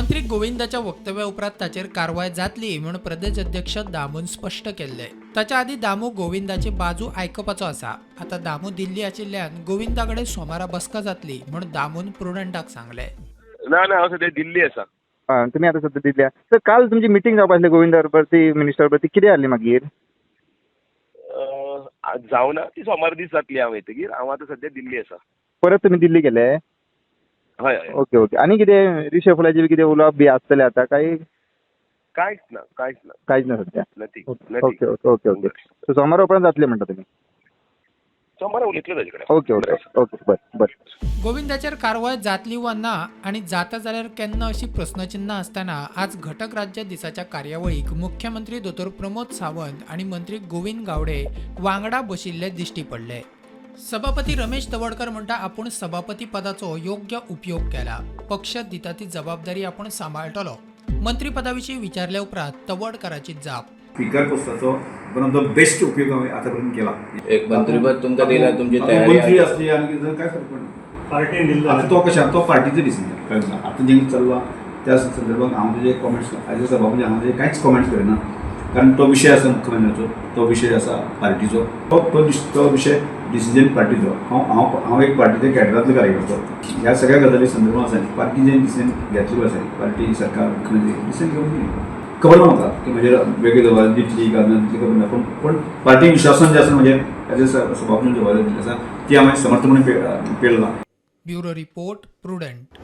मंत्री गोविंदाच्या वक्तव्या उपरांत ताचेर कारवाय जातली म्हूण प्रदेश अध्यक्ष दामून स्पश्ट केल्ले. ताच्या आदीं दामू गोविंदाची बाजू आयकपाचो आसा. आतां दामू दिल्ली आशिल्ल्यान गोविंदा कडेन सोमारा बसका जातली म्हूण दामून प्रुडंटाक सांगलें. ना ना, हांव सद्या दिल्ली आसा. आं, तुमी आतां सद्या दिल्ली आसा. सर, काल तुमची मिटींग जावपा आसली गोविंदा बरोबर, ती मिनिस्टर बरोबर, ती कितें जाली मागीर? जावना ती, सोमार दीस जातली हांव येतकीर. हांव आतां सद्या दिल्ली आसा. परत तुमी दिल्ली गेले? हय हय. ओके ओके आनी कितें रिशफलाचे बी कितें उलोवप बी आसतलें आतां काय? कांयच ना, कांयच ना. कांयच ना सद्या? Nothing. Okay okay okay okay so सोमारा उपरांत जातलें म्हणटा तुमी? सोमारा उलयतले ताजे कडेन. ओके ओके ओके, बरें बरें. गोविंदाचेर कारवाय जातली वा ना आनी जाता जाल्यार केन्ना अशी प्रस्नचिन्नां आसतना आज घटक राज्य दिसाच्या कार्यावळीक मुख्यमंत्री दोतोर प्रमोद सावंत आनी मंत्री गोविंद गावडे वांगडा बशिल्ले दिश्टी पडले. सभापती रमेश तवडकर म्हणटा, आपूण सभापती पदाचो योग्य उपयोग केला. पक्ष दिता ती जबाबदारी आपूण सांबाळटलो. मंत्रीपदा विशीं विचारल्या उपरांत तवडकराची जाप. स्पीकर पोस्टाचो वन ऑफ the best उपयोग हांवें आतां पर्यंत केला. एक मंत्रीपद तुमकां दिला, तुमची तातूंत तयारी मंत्री आसा. असली आनी कितें काय फरक पडना. पार्टीन दिल्लो. आतां तो कशें, तो पार्टीचो डिसिजन कळ्ळें ना. आतां जें चल्लां त्या संदर्भात हांव तुजे कॉमेंट्स एज अ सभापती हांव तुजे कांयच कॉमेंट्स करिना, कारण तो विशय आसा मुख्यमंत्र्याचो, तो विशय आसा पार्टीचो, तो तो तो विशय डिसिजन पार्टीचो. हांव हांव हांव एक पार्टीच्या कॅडरांतलो कार्यकर्तो. ह्या सगळ्या गजाली संदर्भात आसा, पार्टी जें डिसिजन घेतली आसा, पार्टी, सरकार, मुख्यमंत्री डिसिजन घेवन दिली. खबर ना म्हाका की म्हजेर वेगळी जबाबदारी दितली काय ना दितली, खबर ना. पूण पूण पार्टी विश्वासान जें आसा म्हजेर एज अ सभापती जबाबदारी दिल्ली आसा, ती हांवें समर्थपणे पेलला. Bureau report, Prudent.